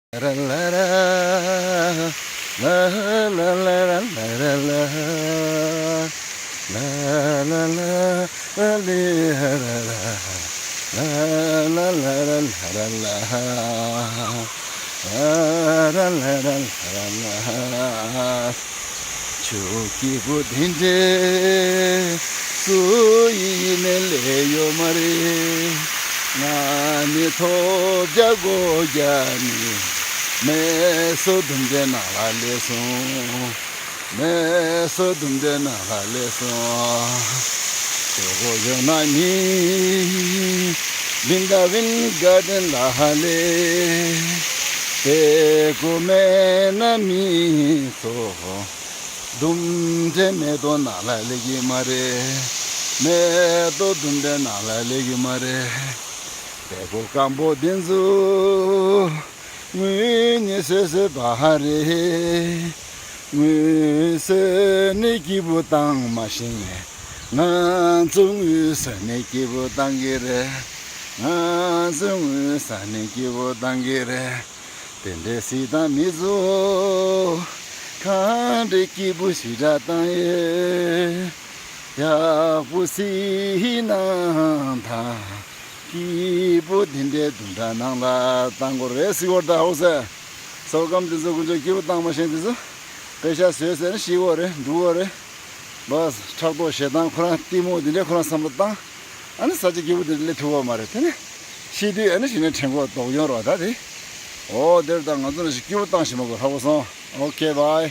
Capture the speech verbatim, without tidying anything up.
ར་ལ་ར། ལ་ལ་ལ་ར་ལ་ར་ལ། ལ་ལ་ལ་ལི་ར་ར། ལ་ལ་ལ་ར་ལ་ར་ལ། ལ་ལ་ལ་ར་ལ་ར་ལ། ཆུ་སྐྱིད་པོ་དེ་འདྲའི་སུ་ཡིན་ནས་ལས་ཡོད་མ་རེད། ང་ནི་ཐོབ་རྒྱ་དགོས་རྒྱ་ནི་མེ་སོ་དུམ་བུའི་ནང་ལ་སླེབས་སོང་། མེ་སོ་དུམ་བུའི་ནང་ལ་སླེབས་སོང་། ཞོགས་པ་ཡོད་ན་ནི་བིན་དཱ་བིན་གར་ཌེན་ལ་སླེབས། དེ་གོ་མེད་ན་མི་ཚོ་དུམ་བུའི་མེ་ཏོག་ནང་ལ་སླེབས་ཀྱི་མ་རེད། མེ་ཏོག་དུམ་བུའི་ནང་ལ་སླེབས་ཀྱི་མ་རེད། བལ་པོ་སྐམ་པོ་འདི་ཚོ་དངུལ་ནི་བཟོས་བཟོས་པ་རེད། དངུལ་བཟོས་ནས་སྐྱིད་པོ་བཏང་མ་ཤེས་ནས། ང་ཚོ་དངུལ་བཟོས་ནས་སྐྱིད་པོ་བཏང་གི་རེད། ང་ཚོ་དངུལ་བཟོས་ནས་སྐྱིད་པོ་བཏང་གི་རེད། དེ་འདྲའི་སྲིད་དང་མི་ཚོ་གང་འདྲའི་སྐྱིད་པོ་ཞེ་དྲག་བཏང་ཡོད། ཡག་པོ་སྲིད་ནང་དང་། སྐྱིད་པོ་དེ་འདྲའི་དུམ་གྲ་ནང་ལ་བཏང་དགོས་རེད་ཟེར་བ་ད་ཧོ་སེ། ཚོགས་སྐམ་དེ་ཚོ་དཀོན་མཆོག་སྐྱིད་པོ་བཏང་མ་ཤེས་དེ་ཚོ། པེ་ཤ་བཟོས་ཟེར་ན་ཤི་བ་རེད། འགྲུབ་བ་རེད། ལོ། ཕྲག་དོག་ཞེ་སྡང་ཁོ་རང་གཏི་མུག་དེ་འདྲའི་ཁོ་རང་བསམ་བློ་བཏང་། ཨ་ནི་ས་ཆ་སྐྱིད་པོ་དེ་འདྲ་སླེབས་ཐུབ་བ་མ་རེད་དེ་ནི། ཤི་དུས་ཨ་ནི་ཞི་ནས་དྲན་གོ་དོགས་ཡོང་རོགས་ད་དེ། འོ་དེར་ད་ང་ཚོ་ནི་ཞིག་སྐྱིད་པོ་བཏང་ཞིག་མ་དགོས་ཧ་གོ་སོང་། ཨོ་ཁེ་བྷའི།